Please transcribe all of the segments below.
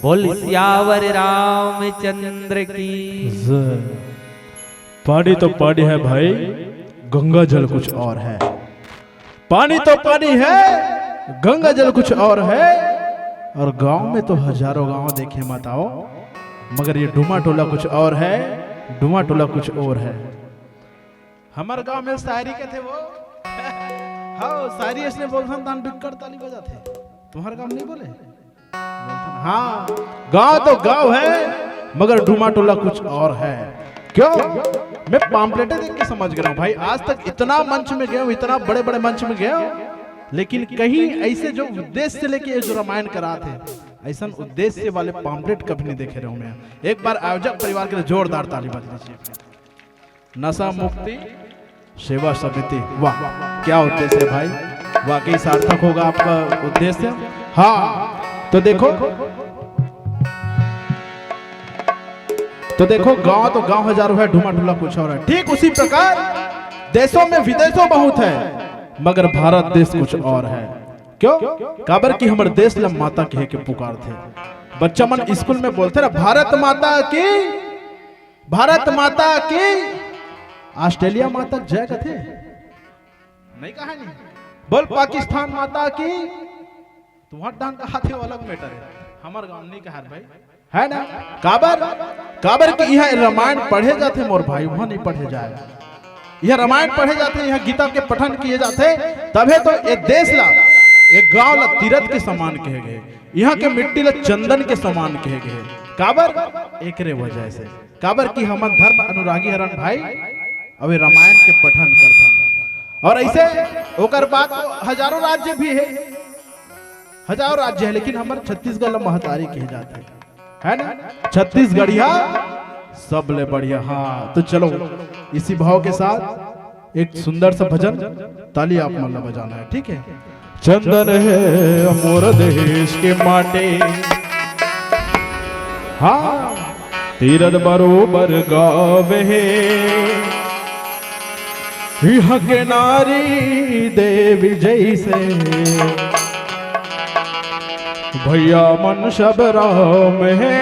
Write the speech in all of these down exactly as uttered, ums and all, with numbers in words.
बोल सियावर रामचंद्र की। जय। पानी तो पानी है भाई, गंगा जल कुछ और है। पानी तो पानी है, गंगा जल कुछ और है। और गांव में तो हजारों गांव देखे मत आओ, मगर ये डूमा टोला कुछ और है, डूमा टोला कुछ और है। हमर गांव में शायरी कथे वो। हाँ, शायरी इसने बोलथन तान बिक्कट ताली बजाथे। तुम्हार गांव नहीं बोले? हाँ, गांव तो गांव है, मगर डूमा टोला कुछ और है। क्यों? मैं पाम्पलेटे देख के समझ गया हूँ भाई। आज तक इतना मंच में गया हूँ, इतना बड़े बड़े मंच में गया हूँ, लेकिन कहीं ऐसे जो उद्देश्य लेके ये जो रामायण कराथे, ऐसा उद्देश्य वाले पाम्पलेट कभी नहीं देखे रहूँ मैं। एक बार आयोजक परिवार के लिए जोरदार ताली बजा दीजिए। नशा मुक्ति सेवा समिति, वाह, क्या उद्देश्य है भाई, वाकई सार्थक होगा आपका उद्देश्य। हाँ, तो देखो, तो देखो, गांव तो गांव हजारों है, डूमा टोला कुछ और है। ठीक उसी प्रकार देशों में विदेशों बहुत है, मगर भारत देश कुछ और है। क्यों? काबर कि हमर देश ला माता कहे के पुकारथे। बच्चा मन स्कूल में बोलथे ना, "भारत माता की, भारत माता की।" ऑस्ट्रेलिया माता जय कथे, नहीं कहा नहीं। बोल, "पाकिस्तान माता की।" तुम्हार डांग का हाथे वो अलग मैटर है, हमर गांव नहीं कहा भाई, है ना? काबर, काबर कि यहाँ रामायण पढ़े जाथे मोर भाई, वहां नहीं पढ़े जाए। यहाँ रामायण पढ़े जाथे, यहाँ गीता के पठन किए जाथे, तभे तो ये देश ला, ये गांव ला तीरथ के समान कहे गए, यहाँ के मिट्टी ला चंदन के समान कहे गए। काबर? एकरे वजह से। काबर कि हमन धर्म अनुरागी हरन भाई, अउ ये रामायण के पठन करथन। और ऐसे ओकर बाद तो हजारों राज्य भी है, हजारों राज्य है, लेकिन हमर छत्तीसगढ़ ला महतारी कहे जाथे, है ना? छत्तीसगढ़िया सबले बढ़िया। हाँ, तो चलो इसी भाव के साथ एक सुंदर सा भजन, ताली आप मन ला बजाना है, ठीक है? चंदन हे मोर देश के माटी, हाँ, तीरथ बरोबर गाँव हे। इहाँ के नारी देवी जैसे, भैया मन सब राम हे।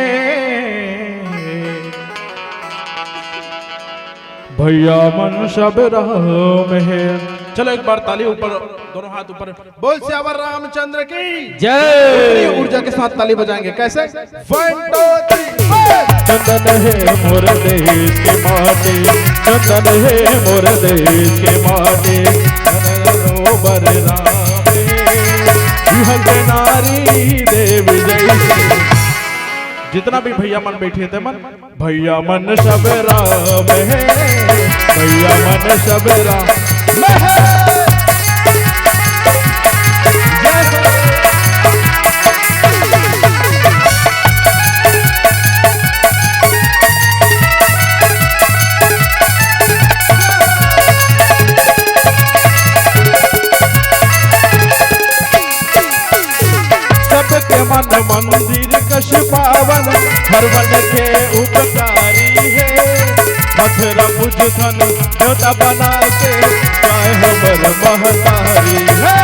भैया मन सब राम हे। चलो एक बार ताली ऊपर, दोनों हाथ ऊपर, बोल सियावर रामचंद्र की जय। पूरी ऊर्जा के साथ ताली बजाएंगे। कैसे? One, two, three, four। चंदन हे मोर देश के माटी, चंदन हे मोर देश के माटी, चंदन बरोबर राम हे। इहाँ के नारी देवी जैसे। जितना भी भैया मन बैठे थे मन, भैया मन सब राम हे, भैया मन सब राम हे। जय हो। सबके मन मंदिर कस पावन, हर मन के उपकारी हे। मथुरा पूजथन देवता बना के, गाय हमर महतारी हे।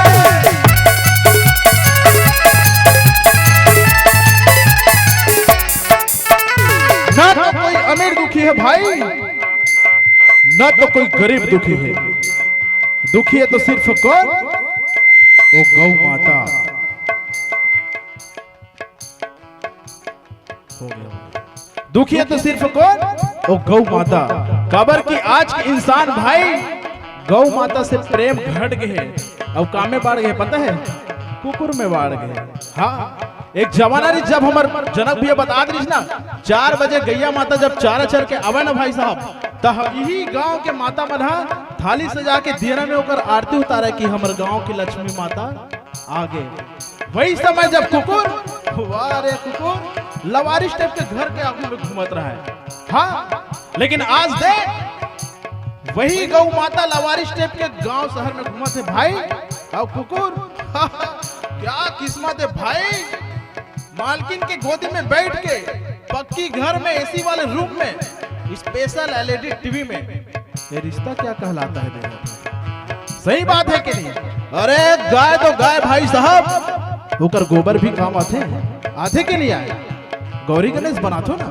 ना तो कोई अमीर दुखी है भाई, ना तो कोई गरीब दुखी है। दुखी है तो सिर्फ कौन? वो गौ माता। हो गया। दुखी है तो सिर्फ कौन? वो गौ माता। काबर कि आज के इंसान भाई गौ माता से प्रेम घट गए हे, अउ का में बाढ़ गए हे, पता है? कुकुर में बाढ़ गए हे। हाँ, एक जमाना रहिस, जब हमर जनक भैया बतात रहिस ना, चार बजे गैया माता जब चारा चर के आवे ना भाई साहब, त हम इही गांव के माता मन ह थाली सजा के दियरा में ओकर आरती उतारे कि हमर गांव की लक्ष्मी माता आगे। वही समय जब कुकुर, वाह रे कुकुर, लवारिस टाइप के घर के आगू में घूमत रहा है। हाँ, लेकिन आज देख, वही गौ माता लवारिस टाइप के गांव शहर में घूमत हे भाई। अउ कुकुर, क्या किस्मत है भाई, मालकिन के गोदी में बैठ के पक्की घर में एसी वाले रूम में स्पेशल एलईडी टीवी में ये रिश्ता क्या कहलाता है, देखो। सही बात है कि नहीं? अरे गाय तो गाय भाई साहब, ओकर गोबर भी काम आथे, आथे कि नहीं आए? गौरी गणेश बनाथो ना,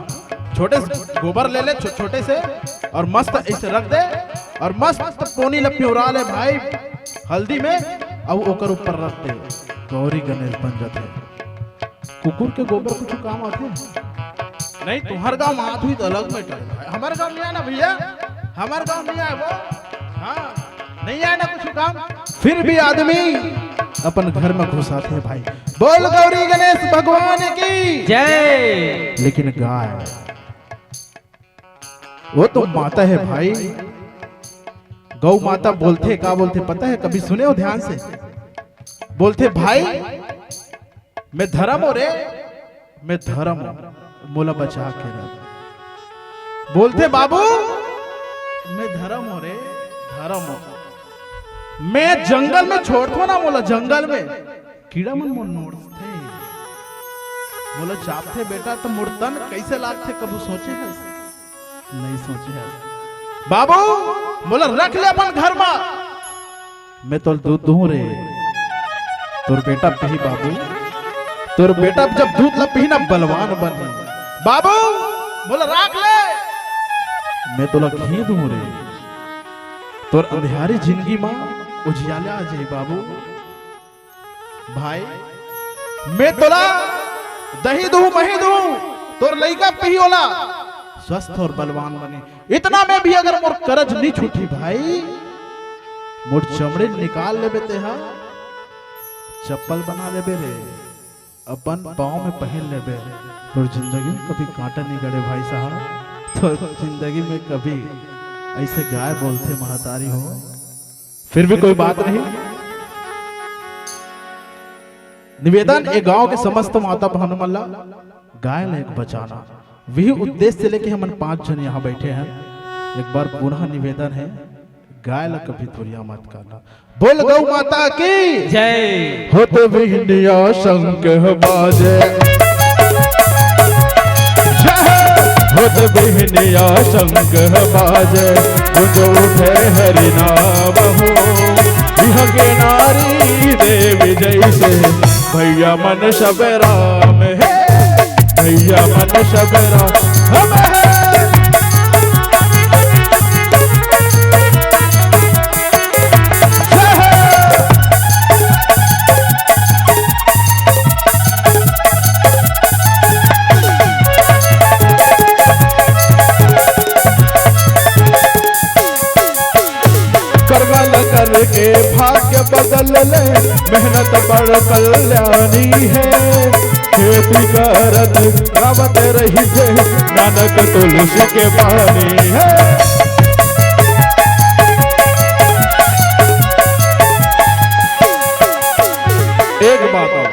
छोटे से गोबर ले ले, छो-, छोटे से, और मस्त ऐसे रख दे, और मस्त पोनी ल पिउरा ले भाई हल्दी में, अउ ओकर ऊपर रख दे, गौरी गणेश बन जाथे। कुकुर के गोबर कुछ काम आथे? नहीं, तुम्हार गांव में आत हुई तो अलग मैटर है भाई। हमार गांव में आए ना भैया, हमार गांव में आए वो, हाँ, नहीं आए ना कुछ काम, फिर भी आदमी अपन घर में घुसाथे भाई। बोल गौरी गणेश भगवान की जय। लेकिन गाय, वो तो माता है भाई, गौ माता बोलथे, का बोलथे पता है? कभी सुने हो ध्यान से? बोलथे, भाई, मैं धर्म हो रे, मैं धर्म हो, मोला बचा के रख। बोलथे, बाबू, मैं धर्म हो रे, धर्म हो, मैं जंगल में छोड़थो ना मोला, जंगल में कीड़ा मन मोर नोचथे, मोला चाबथे बेटा, तो मोर तन कैसे लागथे, कभू सोचे हस? नहीं सोचे हस। बाबू, मोला रख ले अपन घर मा, मैं तोर दूध दूहूं रे, तोर बेटा पीही बाबू, तोर बेटा जब दूध ला पीही ना बलवान बनही। बाबू, मोला रख ले, मैं तोला घी दूहूं रे, तोर अंधियारी जिंदगी मा उजियाला आ जाही बाबू। भाई, मैं तोला दही दूं, मही दूं, तोर लइका पीही ओला, स्वस्थ और बलवान बने। इतना में भी अगर मोर करज नी छूटी भाई, मोर चमड़ी निकाल लेबे तेहा, चप्पल बना लेबे रे, अपन पाँव में पहन लेबे, तोर जिंदगी में कभी कांटा नहीं गड़े भाई साहब, तोर जिंदगी में कभी ऐसे गाय बोलथे महतारी हो। फिर भी कोई बात नहीं। निवेदन, ए गांव के समस्त माता बहन मन ला गाय ला एक बचाना, वही उद्देश्य से लेके हमन पांच जन यहाँ बैठे हैं। एक बार पुनः निवेदन है, गाय ला कभी दुरिया मत करना। बोल गौ माता की जय। होत बिहनिया शंख बाजे, जय हो। होत बिहनिया शंख बाजे, गूंज उठे हरि नाम हो। इह के नारी देवी जैसे, भैया मन सब राम है, भैया मन सब राम है। जय हो। करगल करके भाग्य बदल ले, मेहनत बड़ कल्याणी है। खेती करत गावत रहिथे, नानक तुलसी के पानी है। एक बात और,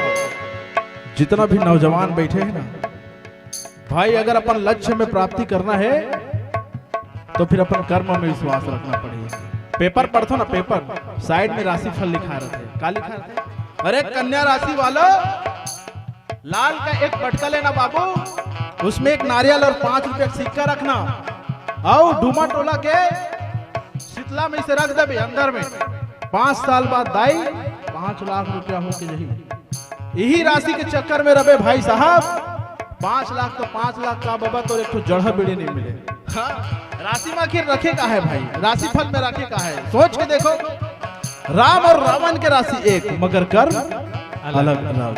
जितना भी नौजवान बैठे हैं ना भाई, अगर अपन लक्ष्य में प्राप्ति करना है तो फिर अपन कर्म में विश्वास रखना पड़ही। पेपर पढ़थो ना, पेपर साइड में राशिफल लिखा रहथे। का लिखा रहथे? अरे कन्या राशि वालो, लाल का एक पटका लेना बाबू, उसमें एक नारियल और पांच रुपया का सिक्का रखना, अउ डूमा टोला के शीतला में इसे रख देबे अंदर में। पांच साल बाद दाई पांच लाख रुपया होके जही। यही राशि के चक्कर में रबे भाई साहब, पांच लाख तो पांच लाख का बाबा, तो एक ठो जड़हा बीड़ी नहीं मिले। हाँ, राशि में आखिर रखे का है भाई, राशिफल में रखे का है, सोच के देखो। राम और रावण के राशि एक, मगर कर्म अलग अलग।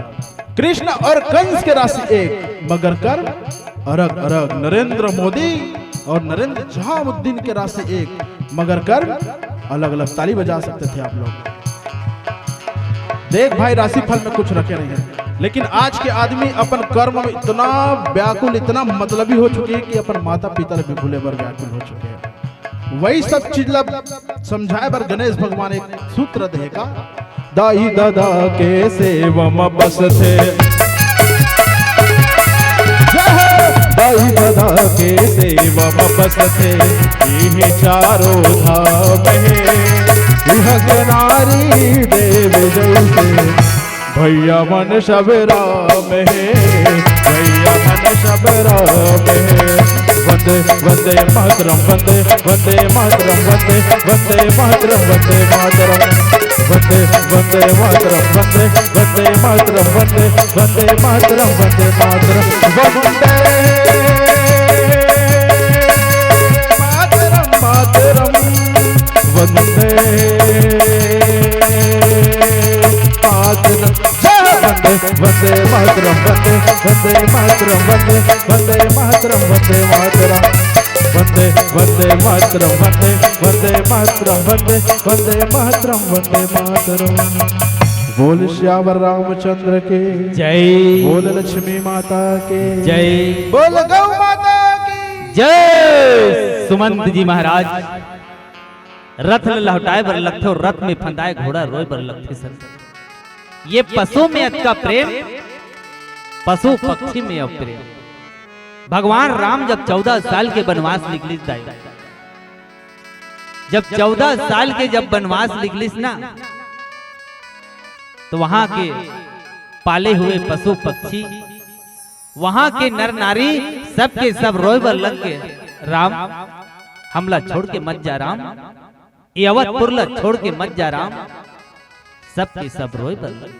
कृष्ण और कंस के राशि एक, मगर कर्म अलग अलग। नरेंद्र मोदी और नरेंद्र जहामुद्दीन के राशि एक, मगर कर्म अलग अलग। ताली बजा सकते थे आप लोग। देख भाई, राशिफल में कुछ रखे नहीं है, लेकिन आज के आदमी अपन कर्म में इतना व्याकुल, इतना मतलबी हो चुके हैं कि अपन माता पिता भी भूले बर व्याकुल हो चुके हैं। वही सब चीज ला समझाए बर गणेश भगवान एक सूत्र देहे का, दाई ददा के सेवा म बसथे। जय हो। दाई ददा के सेवा म बसथे, इही चारों धाम हे। इह के नारी देव जैसे, भैया मन सब राम हे, भैया मन सब राम हे। वंदे वंदे मातरम, वंदे वंदे मातरम, वंदे वंदे मातरम, वंदे मातरम। वंदे मातरम, वंदे, वंदे मातरम, वंदे, वंदे मातरम, वंदे मातरम, वंदे मातरम, मातरम, वंदे मातरम। जय हो। वंदे, वंदे मातरम, वंदे, वंदे मातरम, वंदे, वंदे मातरम, वंदे मातरम। वंदे, वंदे मातरम, वंदे, वंदे मातरम, वंदे, वंदे मातरम, वंदे मातरम। बोल सियावर रामचंद्र के जय। बोल लक्ष्मी माता के जय। बोल गौ माता की जय। सुमंत जी महाराज, रथ ल लहुटाए बर लगथे अउ रथ में फंदाए घोड़ा रोए बर लगथे सर। ये पशु में अतका प्रेम, पशु पक्षी में अप्रेम। भगवान राम जब चौदह साल के बनवास निकलिस दाई, जब चौदह साल के जब बनवास निकलिस ना, तो वहां के पाले हुए पशु पक्षी, वहां के नर नारी, सबके सब रोए बर लग के, राम, हमला छोड़ के मत जा राम, ये अवधपुर ला छोड़ के मत जा राम, सबके सब रोए बर लग।